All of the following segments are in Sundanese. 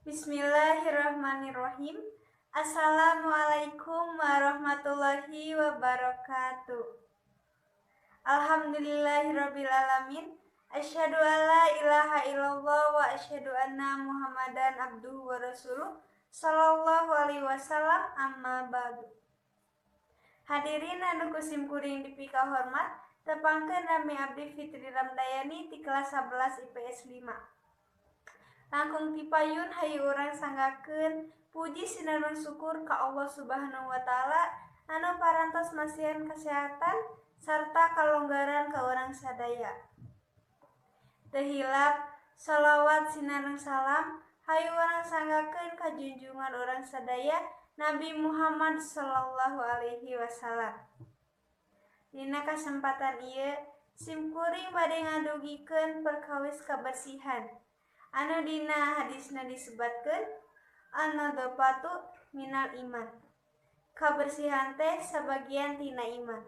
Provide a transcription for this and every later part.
Bismillahirrahmanirrahim. Assalamualaikum warahmatullahi wabarakatuh. Alhamdulillahirabbil alamin. Asyhadu alla ilaha illallah wa asyhadu anna Muhammadan abduhu wa rasuluh sallallahu alaihi wasallam, amma ba'du. Hadirin anu ku simkuring dipikahormat, tepangkeun nami abdi Fitri Ramdayani ti kelas 11 IPS 5. Langkung ti payun, hayu urang sanggakeun puji sinareng syukur ka Allah Subhanahu wa Ta'ala anu parantos masihan kesehatan sarta kalonggaran ka urang sadaya. Teu hilap sholawat sinareng salam hayu urang sanggakeun ka junjungan urang sadaya, Nabi Muhammad sallallahu alaihi wasallam. Dina kasempatan ieu simkuring bade ngadugikeun perkawis kabersihan anu dina hadisna disebatkeun an-nadzafatu minal iman, kabersihan teh sabagian tina iman.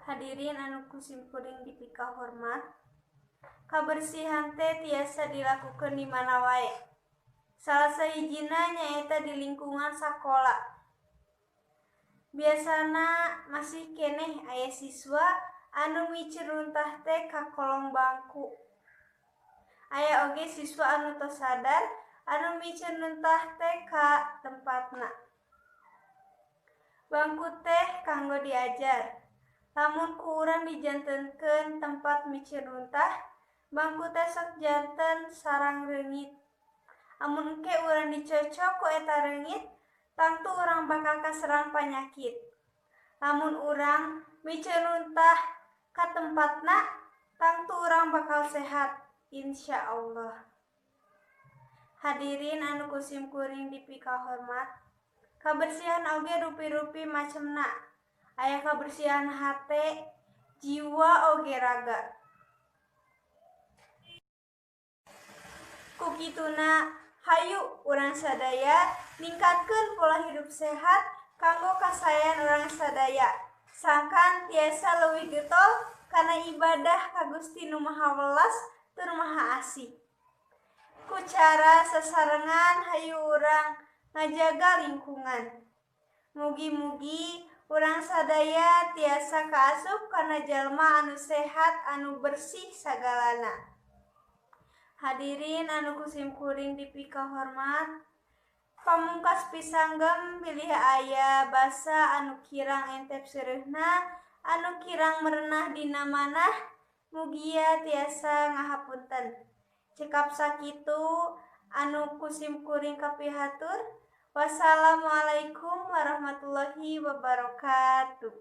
Hadirin anu ku simkuring dipikahormat, kabersihan teh tiasa dilakukeun di mana wae, salah sahijina nyaeta di lingkungan sakola. Biasana masih keneh aya siswa anu miceun runtah teh ka kolong bangku. Aya oge siswa anu tos sadar anu miceun runtah teh ka tempatna. Bangku teh kanggo diajar, lamun ku urang dijantenkeun tempat miceun runtah, bangku teh sok janten sarang reungit. Amun engke urang dicocok ku eta reungit, tangtu urang bakal kaserang panyakit. Lamun urang miceun runtah ka tempatna, tangtu urang bakal sehat, insyaallah. Hadirin anu ku simkuring dipikahormat, kabersihan oge rupi-rupi macemna. Aya kabersihan hate, jiwa, oge raga. Ku kituna, hayu urang sadaya ningkatkeun pola hidup sehat kanggo kasaean urang sadaya, sangkan tiasa leuwih getol kana ibadah ka Gusti Nu Maha Welas tur Maha Asih. Ku cara sasarengan hayu urang ngajaga lingkungan. Mugi-mugi urang sadaya tiasa kaasup kana jalma anu sehat, anu bersih sagalana. Hadirin anu ku simkuring dipikahormat, pamungkas pisanggem, bilih aya basa anu kirang entep seureuhna, anu kirang merenah dina manah, mugia tiasa ngahapunten. Cekap sakitu anu ku simkuring kapihatur. Wassalamualaikum warahmatullahi wabarakatuh.